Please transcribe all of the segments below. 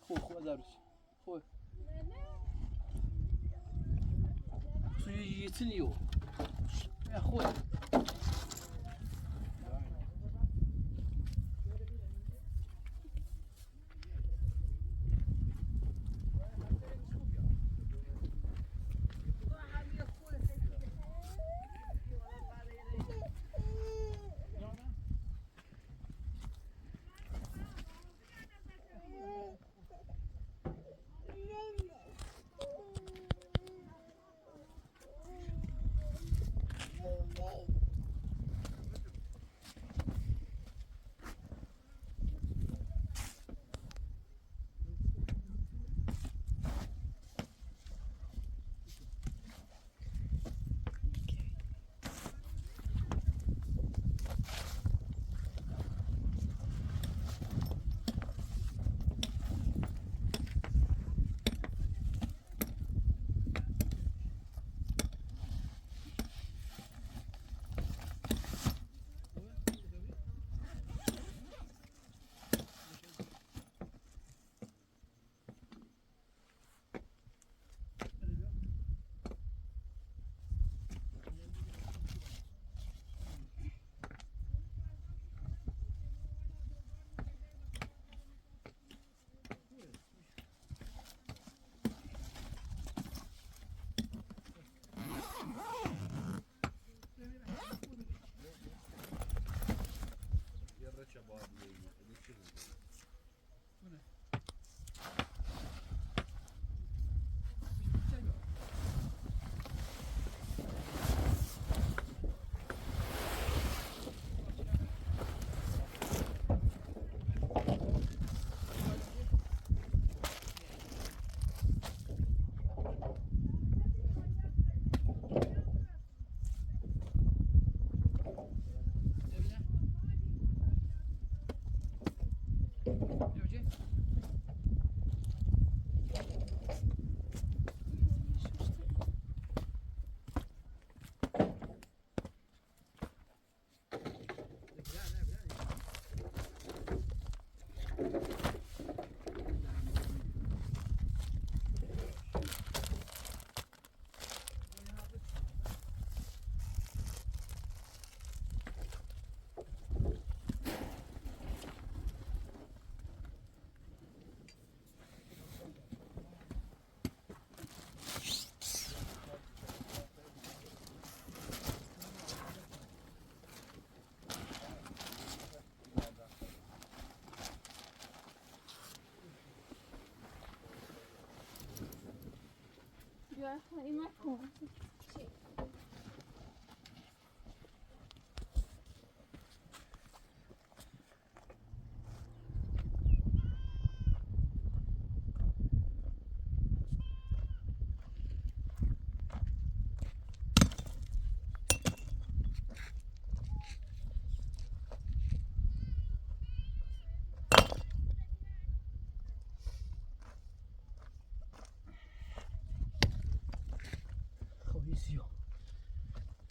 خو خو ازارش خو يتنيو يا خويا.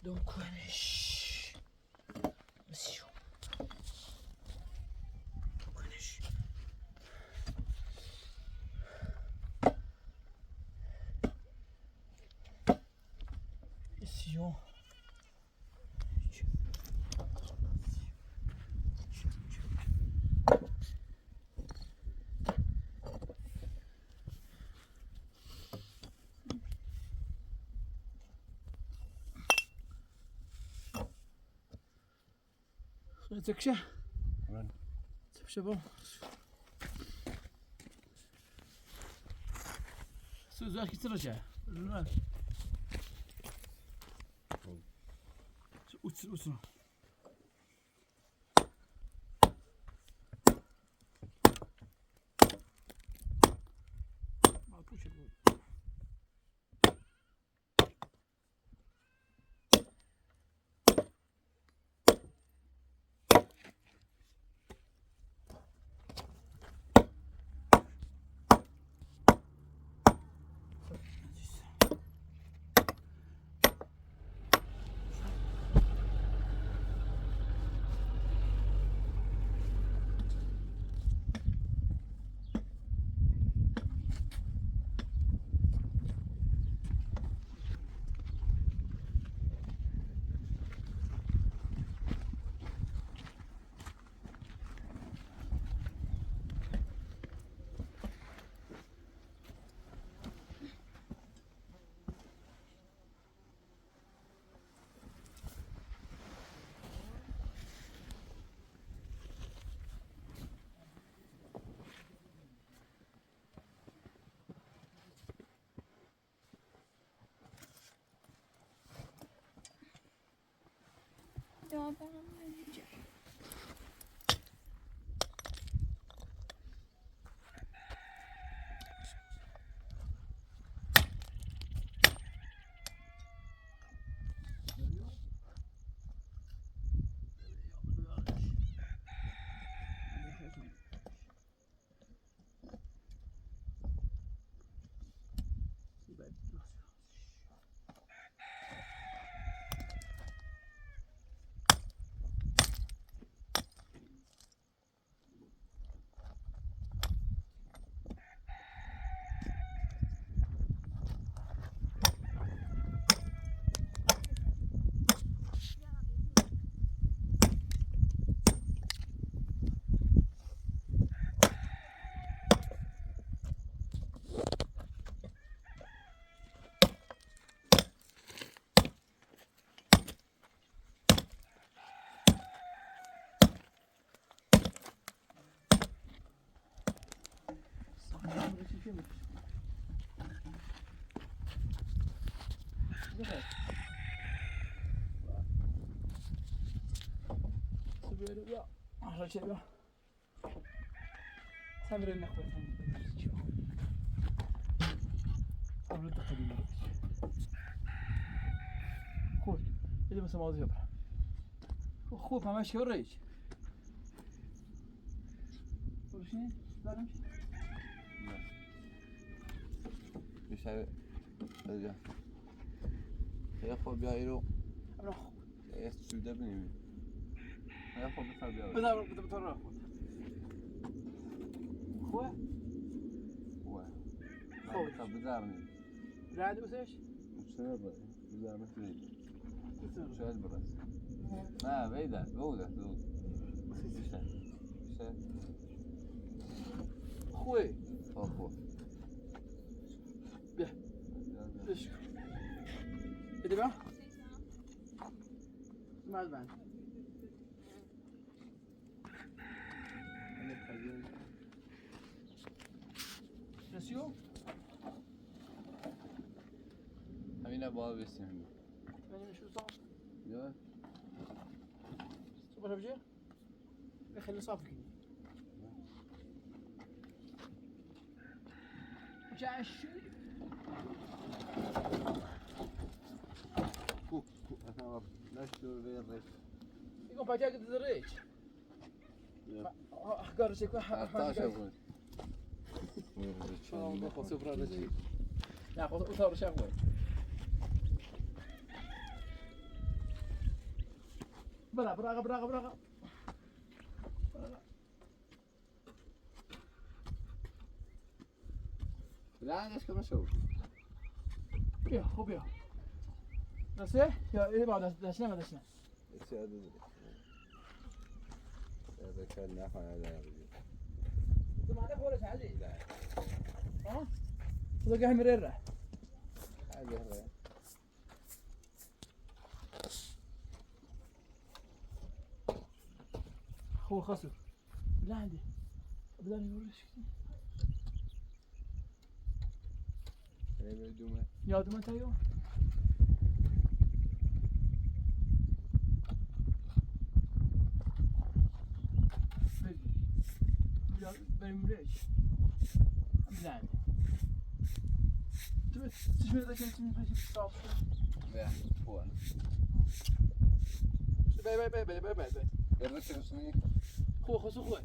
Donc تكشه تكشه سوزاكي ترجع وتسنى To będzie. خوب همش یورش. خوبشین؟ دارم. بیشتر بیا. خیلی خوب بیا ایرو. یه سوده بنیم. خیلی خوب بسر بیا. بذار بذار بذار خوب. خوبه؟ خوبه. خوب. بذار. رعد بسش؟ چرا بذار بذار. شاید برس. نه بیده بوده بوده. بیشتر. بیشتر. خوبه. خوب. بیا. بش. بده بیا. مال بند. رسیو؟ همینه باید بسیم. benim şu صاف. یا صبح بجي؟ خلي صاف كده. جاش. کو کو اصلا نشتور به رش. يقوم باجاك الريش. احقار شيء عطاش بود. لا خذ أثر شغوي. برا برا برا برا. لا عندش كم شو. بيا خو بيا. نسيه يا إيه بعد دشنا ما دشنا. هذا كان نافع على ما عندك ولا شيء لا. ها؟ صدق مريرة. حاجة هو خسر. لا عندي. بلا يورش. يا دوما تايو. benim ليش؟ لا عندي. تشمل ذاك لا هو باي باي باي باي باي باي. يا خو خو خو.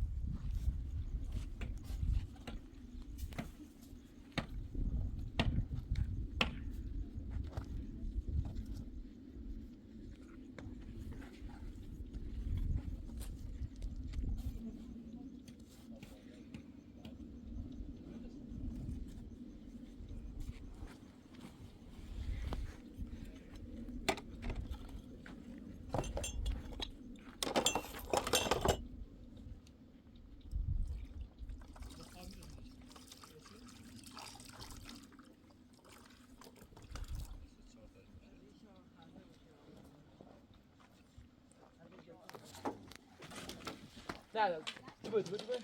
لا لا تبي تبي تبي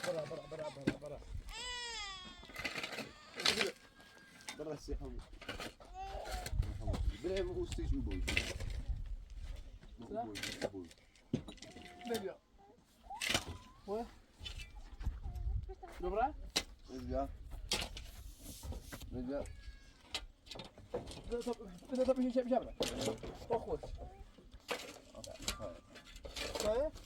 برا برا برا برا برا برا السيحة. Wybio. Dobra? Wybia. Wybia. To by się wziąłem. Pochód. Co jest?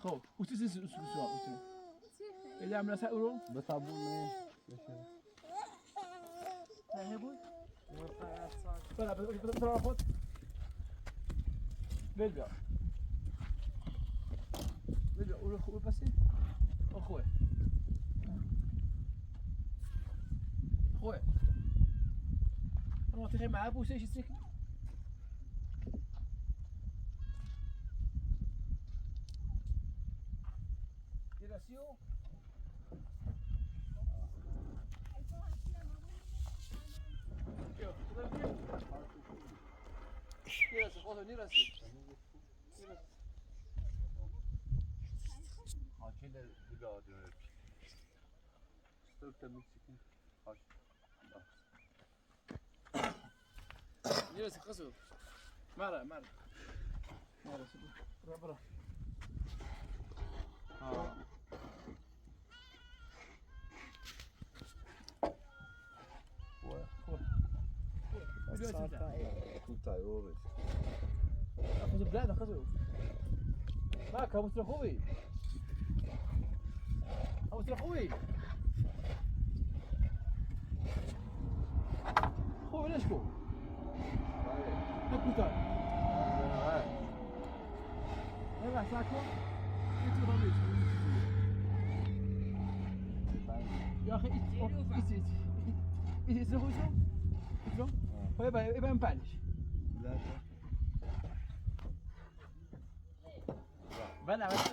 خب وتزز اللي عملها سألو بطابون بلا بلا خد بلبع بلبع قول بس اخوي خويا انا تخي مع بوسه شي سكن Direction. Mara, mara. Mara, bra, bra. يبقى مبعلش. لا بلع بس.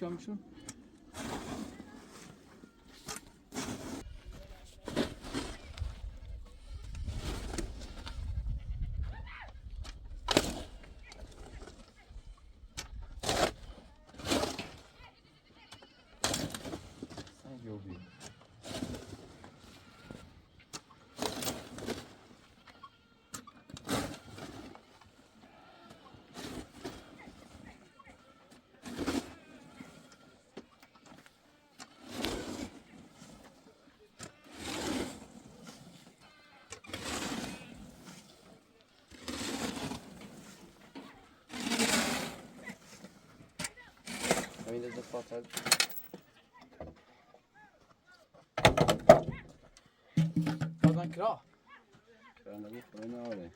Şu Kra. خورنده آره.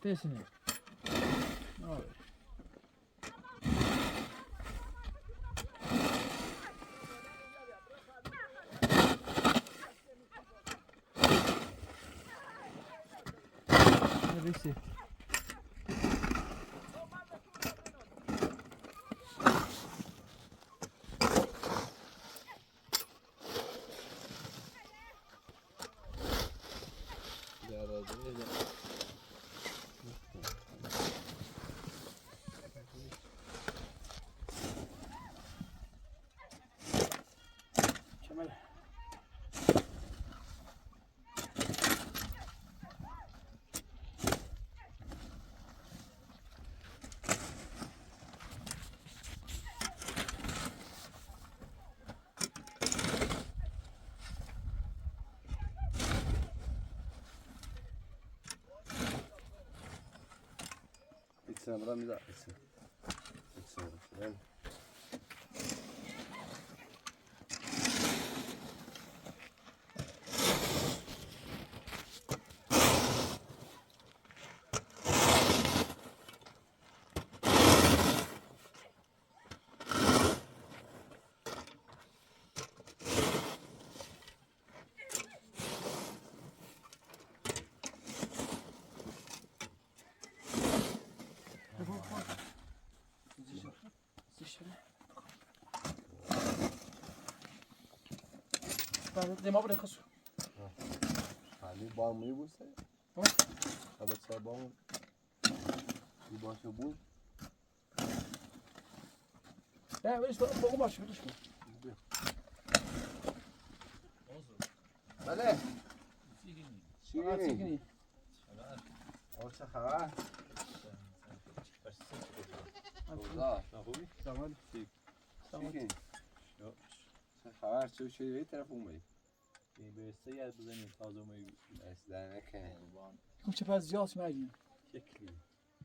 Desene. آره. Neyse. Kemal. İçine bir daha içine. İçine. Yani. Det må det خصو. Ali bağımlı bu se. Ha? Evet sen bağımlı. Bu başı bu. Ja, wees waarom was je dus? بله. Çiğ. چی؟ چه خبر؟ اوضاع. خوبی؟ Tamam. چی؟ چه خبر؟ چه چه یه طرف اومدی؟ به سه یاد بزنیم تازه اومدی. بس در نکنه. Kom je pas زیاد معي. شکلی.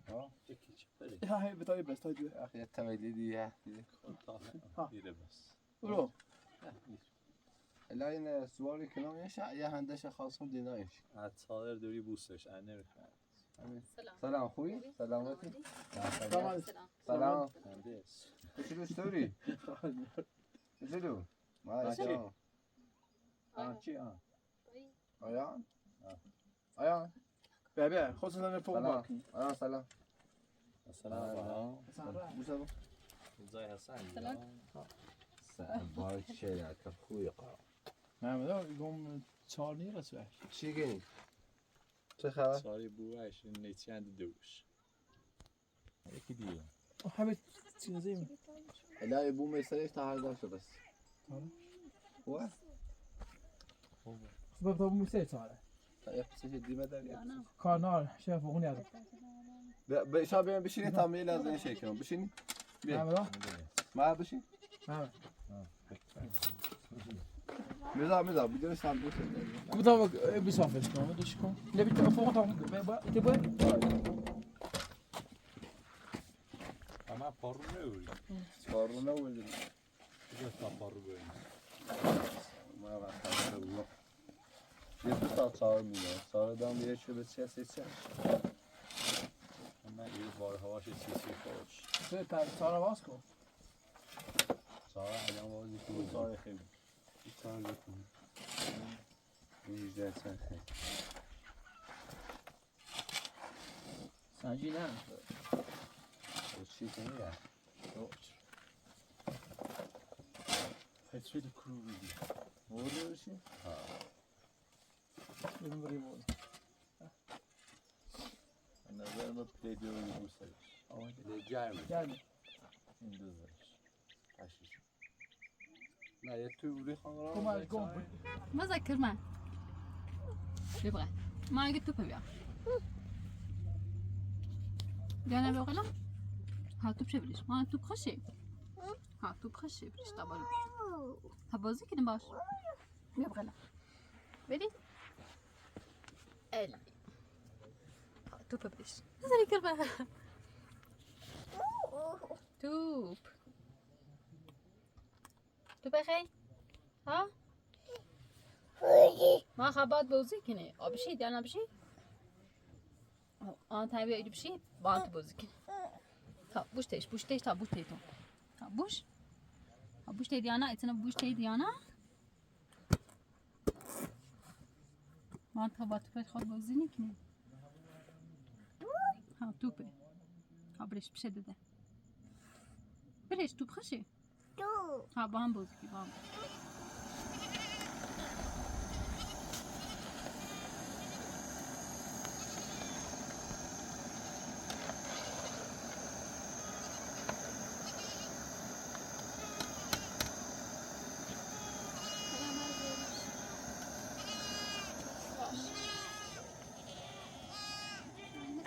ها؟ شکلی چپره. ها هي بطيب بس طيب. اخي التميلي يا ها. میره بس. برو. لا این سواری کنم یه شع یه هندش خاصم دینایش. عطار دوری بوسش انه سلام. سلام خوبی؟ سلامتی؟ Tamam. سلام. سلام. هندس. چطور چطوری؟ چطور؟ ما سلام. آه چی آه؟ آیان؟ آیان؟ Bebe, خصوصا انا فوق سلام. باك. آیان سلام. سلام. بوسه زای حسن. سلام. سلام چه خوی قا. نعم ده يقوم چارني رسوش. چی گینی؟ چه خبر؟ ساری بوش نیچند دوش. یکی دیگه. حبيت زي لا يبو ما يسالش تعال داشته بس. هو؟ بابا مو سيت هذا. طيب بس دي مدى كان شاف اغنية. شاب بشيني تعملي لازم شيء كمان بشيني نعم ده. ما بشي نعم. ميزا ميزا بدون سام بوس كنت بيسافر كمان دش كون. لا بيت فوق طبعا تبغى اما پارو نوری. قارنا ولا کجا تا پارو بریم؟ ما بعد الله یه دو تا چهار میده چهار دام یه چه به چه سه چه اما یه بار هواش سی سی خوش. سارة واسكو. چهار الان بازی کنیم چهار خیلی. چهار بکنیم 18 چند سنجي نعم. چی کنی یا خیلی کروبی. مورد بشی نظر ما پلی دوری بوسش. گرمه. Yani این دوزش. هشت Nee, je hebt gewoon Kom maar, kom. ما ذكر ما يبغى ما قلت توب بيا دانا بغلا ها توب شبلش ما توب خشي ها توب خشي بلش طبعا ها بوزي كده باش يبغى لا بدي ال ها توب بلش نزلي كربة توب توب اخي ها ما خبات بوزي كني او بشي دانا بشي انا تابع بشي بانت بوزي كني تا بوش تيش بوش تيش تا بوش تيتو تا بوش ها بوش تي ديانا اتنا بوش تي ديانا ما خبات توب خود بوزي نكني ها توبي ها بريش بشدة ده بريش توب خشي ها بان بوزي بان.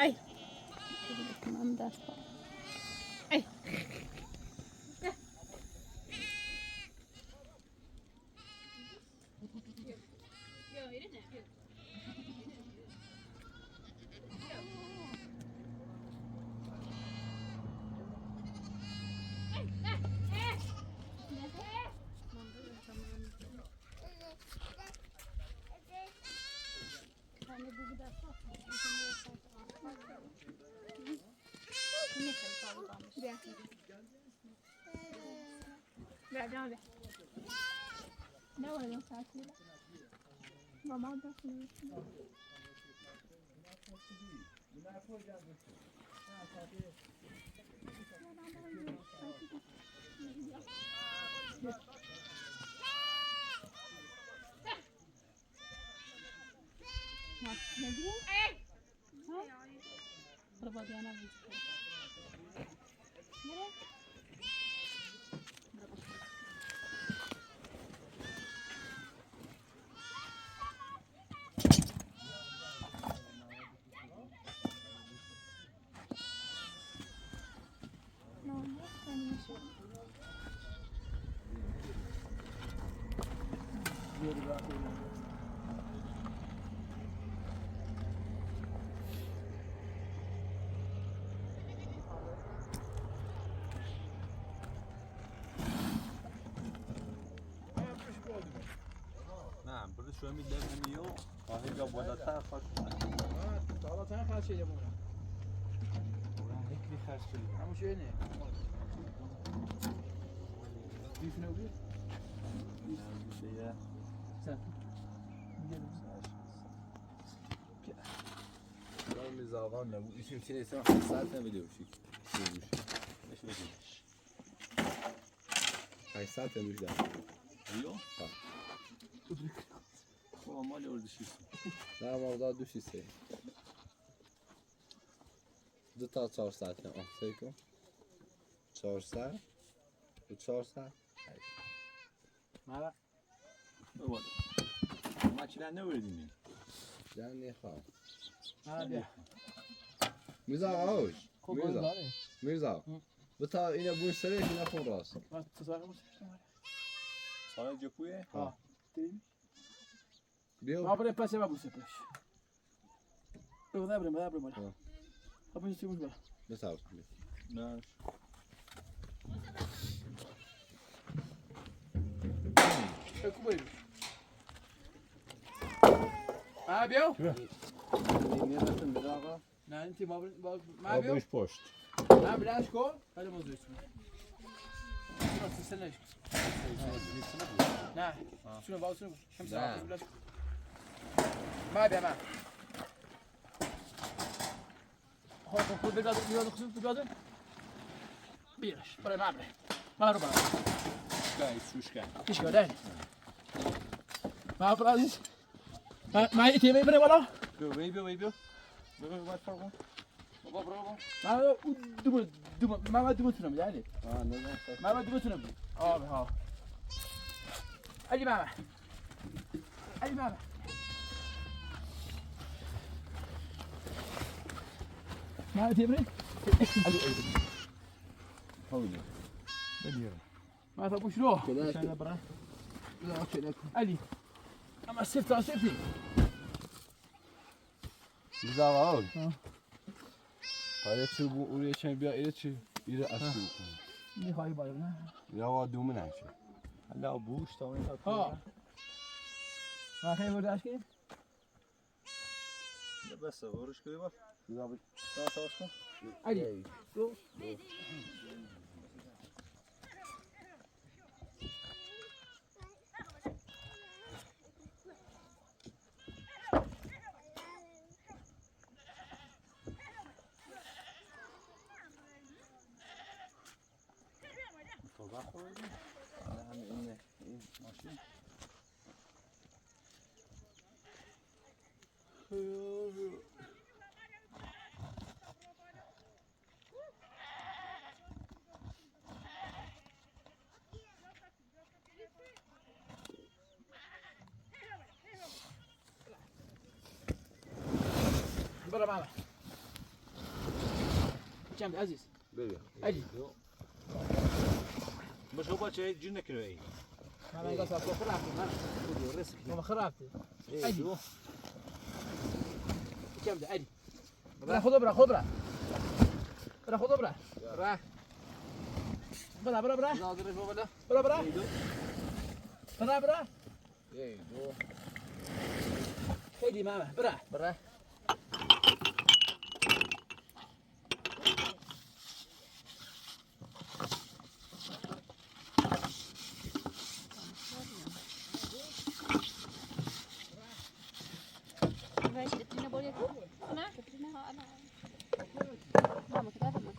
Ay. Tamam ders var. Ay. نعم برد شوية من دم يو هيك بالاتر خش. بالاتر خش شيء مو. هيك خش شيء. عم شو هنا؟ كيف نقول؟ میزاقان نبود ایشون چیزی اسم 800 نمیده باشی. 800 نمیده. ايوه. هو مالي ولد شيء. نه مقدار دو سه. دو تا 400 نه آه کن. 400 و 400. ما ما چیزا نوردیم. جان نخواه. ما میرزا آقاش. میرزا. میرزا. بتا اینا بوش سرش اینا خون راست. ما تصاغ سارا جپویه؟ ها. بیا. ما برای پس ما بوسه پش. برو برو برو برو. ها سیمون برو. بتا. نه. کو بریم. ما بیا. نه انت ما ما بیا. بوش پشت. نه بلش کن. ولی موضوع چون. سنش. نه. شنو باز شنو. خمسة بلش. ما بیا ما. خود خود بگاد بگاد خود بگاد. بیرش. برای ما برای. ما رو برای. شکای شوشکای. ايش قاعد؟ ما برازيس. ما يتيمي بري ولا؟ بیا بیا بیا بیا. بیا بیا فرقون. بابا برو. ما دم دم ما ما دم تنم يعني. آه نه ما ما دم تنم. اه ها. اجي ماما اجي ماما ما تبري ما تبو شنو علي اما سيفتي سيفتي میزم آقا پایه چی بو اوری چه بیا ایره چی ایره اصلی کنه میخوای بالا نه یا وا دومه نشه هلا بوش تا این ها ما خیلی برداشت کنیم بس ورش كذي بس میزم علی دو همین این ماشین برا ماما جنب عزيز بیا اجي مش هو باتش جنة كنو اي ماما قصة خرافي ماما خرافي اجي جنب اجي برا خذ برا خذ برا برا خذ برا برا برا برا برا برا برا برا برا خيدي ماما برا برا ماشي كترينا بوليا انا كترينا انا ماما كده ماما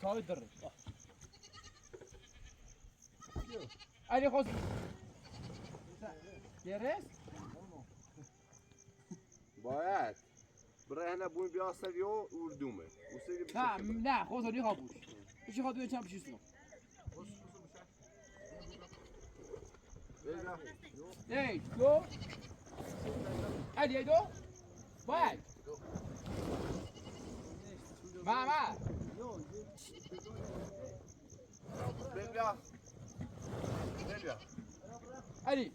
تاوي الدرج علي خذ يا باید برای هنه بوم بیا سریو اردومه نه نه خذ اللي خابوش ايش خذ وين كان بشو ايه دو علي دو واحد ماما بیا بیا علي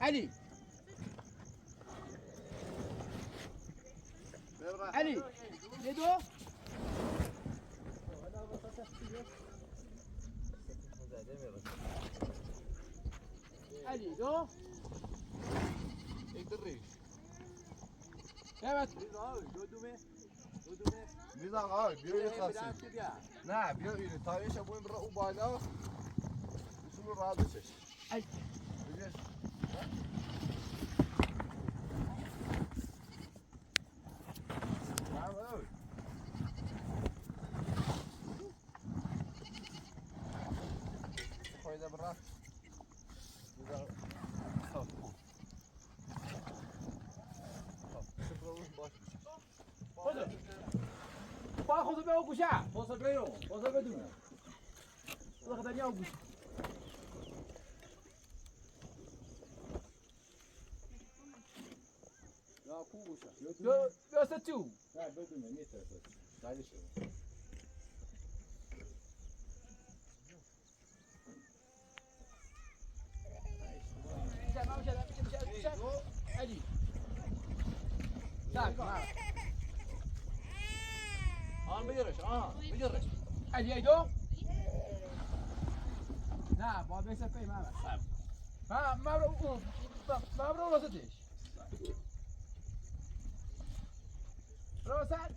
علي علي يدو علي دو ثبت میزم آقا بیا یه خاصی نه بیا اینه تایش بوم برا او بالا اصول راحت بچش ای. بگیر. نه، برو. فایده برا. بذار. خب. خب. شکر باش بچش. خذ با خذ به گوشه خلاص بيرو خلاص بدون خذ دنيا گوشه یا کو گوشه. دو دو ستو لا بدون ميتر تعالي شو علي تعال اه بجرش اه بجرش علي ايدو نه با بيس بي ما ما ما برو ما برو وسطش برو وسط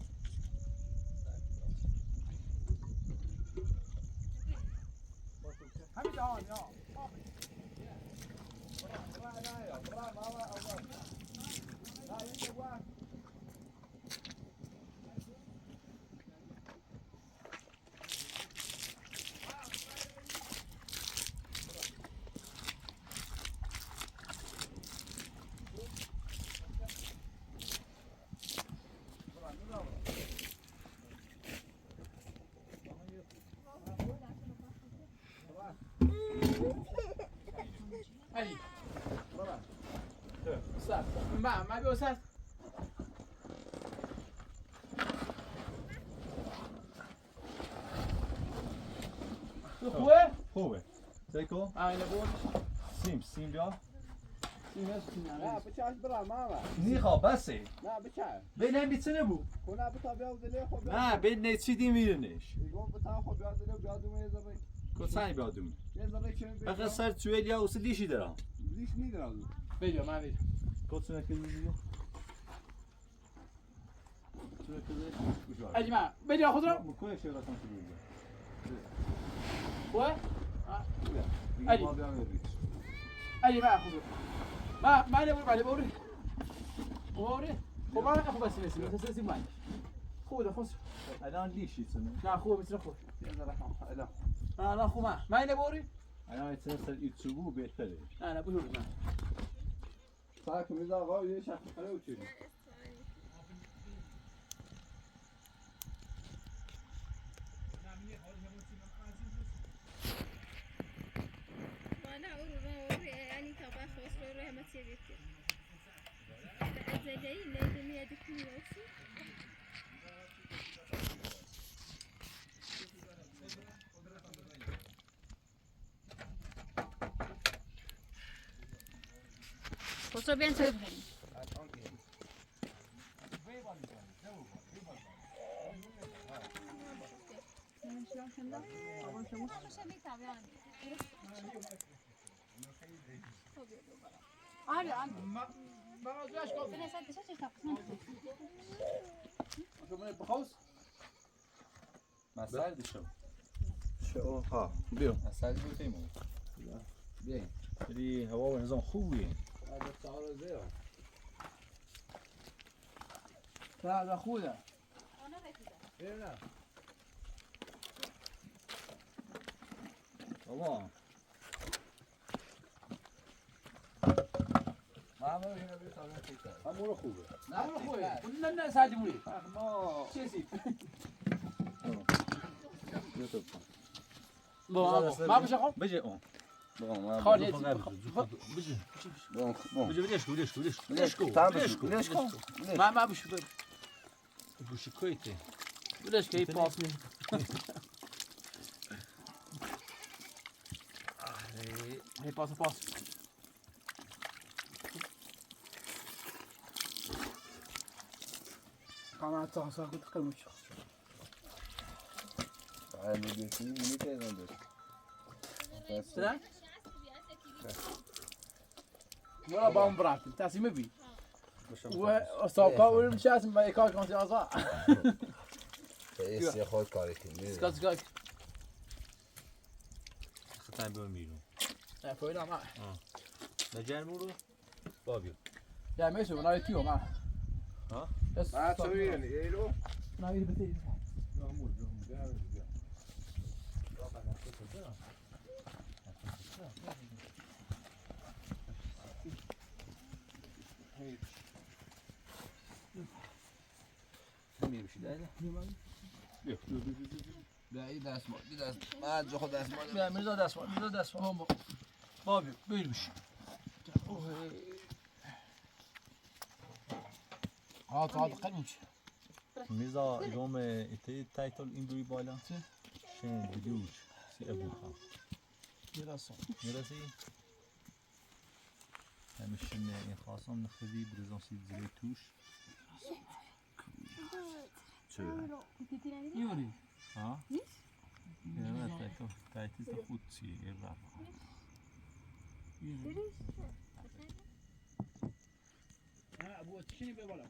ما بيوسات. خوبه؟ خوبه. تکو؟ اینه بود. سیم سیم بیا. سیم هست. نه بچه‌اش برا ماما. نیخوا بسه. نه بچه. به نمیتونه بو. خونه بتا بیا دلی خو بیا. نه به نچیدی میرنش. میگم بتا خو بیا دلی بیا دوم یه ذره. کسانی بیا دوم. یه ذره چه بخاطر سر تویلیا واسه لیشی دارم. لیش نیدارم. بیا من بیا. کتونه که دیگه. اجي ما بیا خود رو. مکوی شو رسم تو دیگه. خوبه؟ علی. اجي ما خود ما ما نبور بعد بوري. بوري. خب ما خب بس بس بس بس ما. خو ده خو. الان لیشی تونه. نه خو بس خو. لا. لا خو ما ما نبوري. الان تونه سر یوتیوبو بهتره. نه نه بوري ما. ساعت میزا آقا یه شخص خره وچی. خسرو بیان چای بخوریم. آره آره. مسائل شو. شو ها بیا. مسائل بودیم. بیا. ولی هوا و نظام خوبیه. لا لا خوده. بابا همون خوبه. نه خوبه. نه نه ساعت موری. ما چه سی؟ بابا ما بشه خب. بجه اون. خالی. بجه. بون بون. بجه بجه شو ليش ليش ليش ليش ليش ما ما بشه. بوش كويتي. ليش كي باسني. هي باس باس. قناة تحصل كنت قلمش. تعال نبي نبي سلام. ولا بام برات تاسي مبي. وسوق والمشاس ما يكاش كونسي ازا. ايش خود کاری کنی. سكات سكات. خطای بمیرو. لا فويلا ما. نجار مورو بابيو. يا ميسو انا تيو ما. ها؟ ما تسوي ايلو. انا بتي. لا میرزا دستمال میرزا دستمال بابیو بویرمش. هات هات قلمش. میرزا ایرام ایتی تایتل این دوی بالا شن بدوش سی ابو خان. میراسو. میرسی؟ همشن این خاصم نخذی برزان سی زلی توش. يوري. ها؟ نه تایتل تایتل خود سی الرابع. ها ابو تشيني ببلا.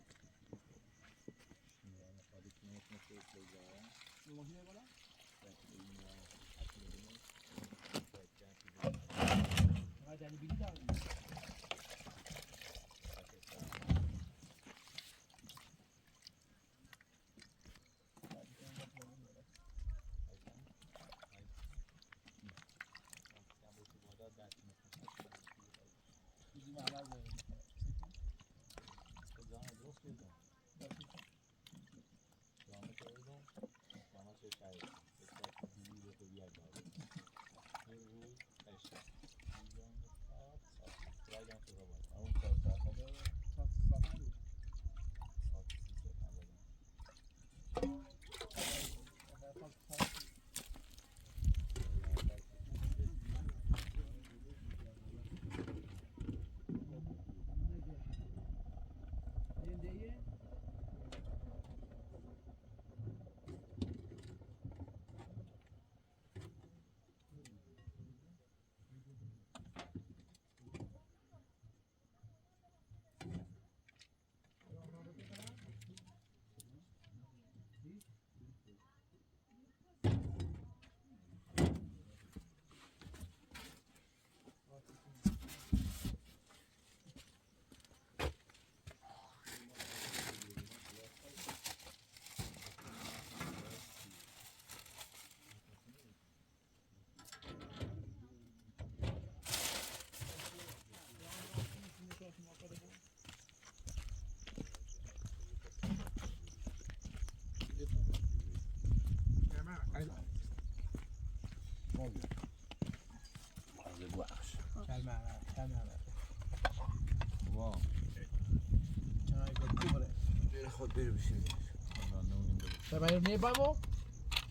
Nee, Babo?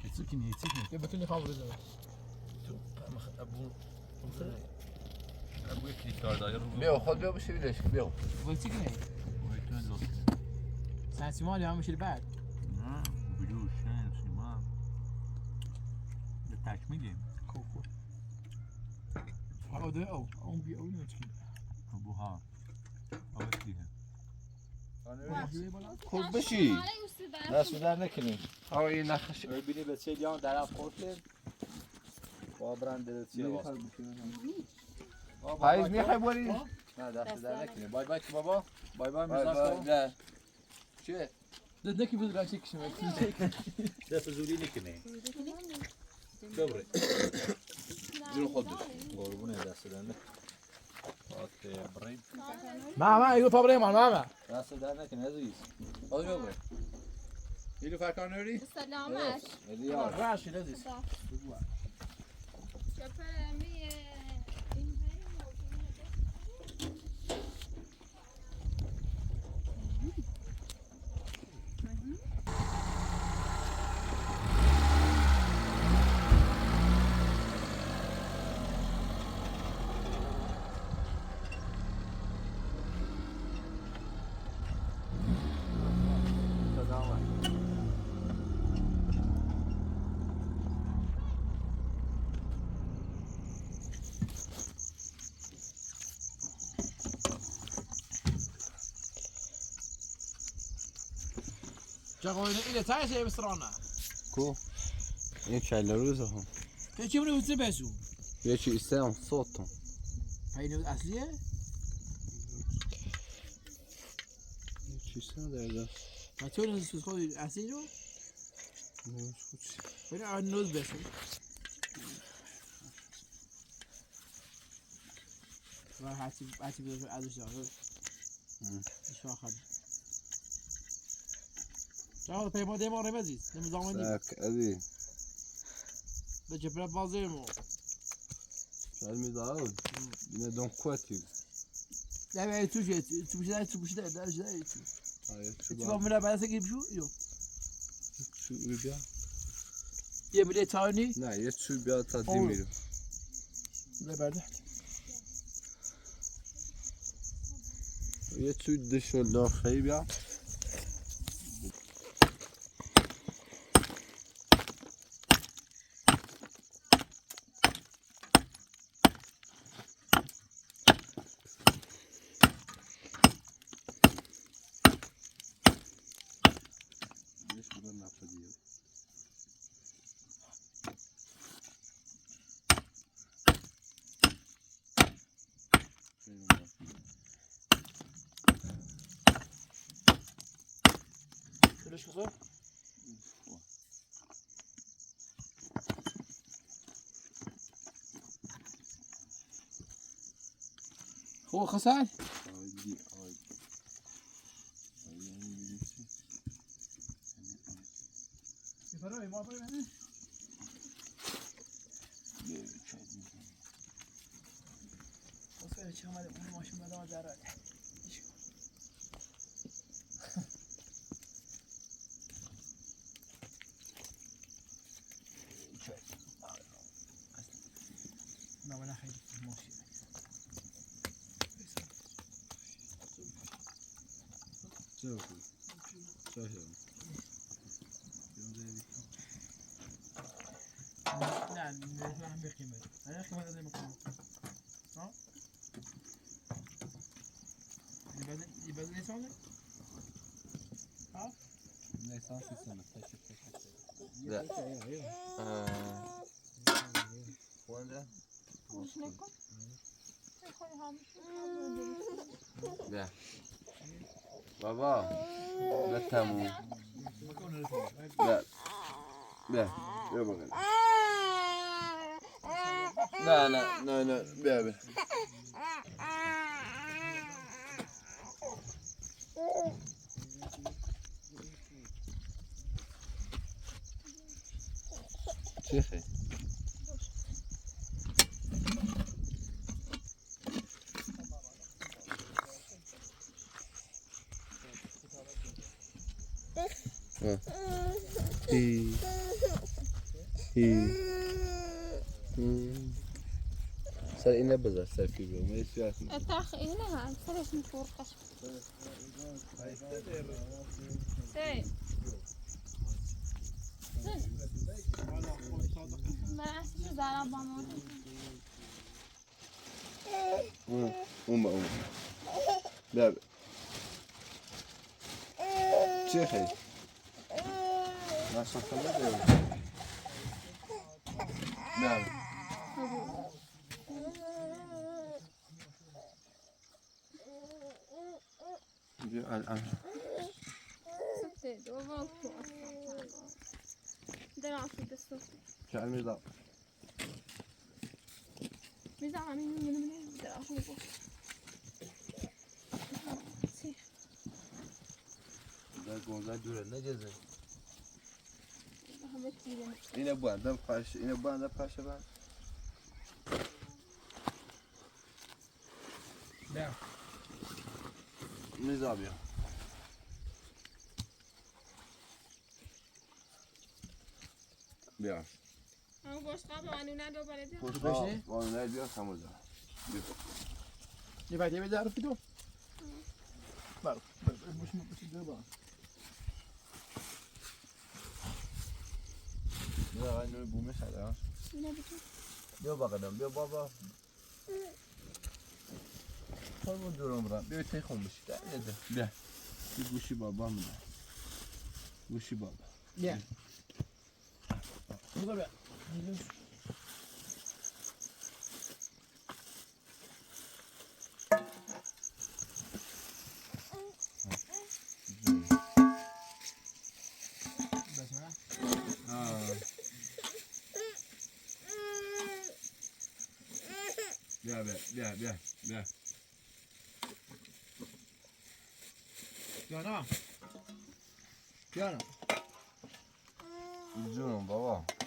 هیچ هیچ Je bent in de gang. ابو کلیک داره رو بیا خود بیا بشی بیا. قلت لك ساعة سيمون يا مش البعد. بلو شن سیما تکمیلیم. كوكو. او ده او او بي او نتكي. ابوها او کلیه. خوب بشی. دست در نکنی. آقا این نخش. ببینی به چه دیان درم خورد با برند چیه واسه. پاییز میخوای بری؟ نه دست در نکنی. بای بای بابا. بای بای بای میزا بای. نه. چیه؟ ده نكي بزرگ شيك شو دست زوری نکنی. دوباره. جون خود بشی. قربونه دست در نکنی. بریم. ما يقول فابري ما ما دست در نکنی عزیز. خود بیا بری. نیلو فرکان نوری؟ سلامت. راشي لذيذ. جاقوين إلى تعيش يا بسرانا. کو؟ این کله روز هم. كيف نو تبسو؟ یه چی ایستم صوتم. هاي نو أصلية؟ یه چیز نداره. ما تقول نو خود أصلي نو؟ وين عن نوز بس. ما حاسب حاسب هذا الشيء. شو أخذ؟ تعال بيما ديما رمزيز لما زعما ساک ادی. ده جبرا بازيمو. شاید میداد. اینه دون قوتی. لا ما توجي توجي توجي لا لا لا آره تو من بعد سكي بشو يو. چوب بیا. يا بلي تاوني. نه یه چوب بیا تا دیمیرو. لا بعد. یه چوب دشو لاخی بیا. Plus que ça. هو خسر. عادي عادي. نعم نعم بقيمة أنا قيمة زي ما كنا ها يبقى ليسانس ها ليسانس لا ولا لا بابا لا تامو لا لا يا لا لا لا لا بيا بيا شيخي هي هي سر اینه بذار سر فیبر ما یه تاخ إلها سرش نفورقش سي ما أحسش زعلان بامور. اومه اومه لا شيخي ما شاء الله. نعم الآن شو الميزان؟ ميزان من من اینه بندم پاش اینه بندم پاش بند. نه. میزا بیا. بیا. اون بشقاب وانونه دوباره بیا. بشقاب وانونه بیا سموزا. بیا. یه بعد یه بعد كده. بعرف مش مش ده بیا نور بومش هذا. بیا بقدم بیا بابا. خب دورم برم بیا تی خون بشی ده بیا. بیا گوشی بابا میده. گوشی بابا. بیا. بیا. بیا بیا بیا بیا بیا. جانا جانا جونم بابا.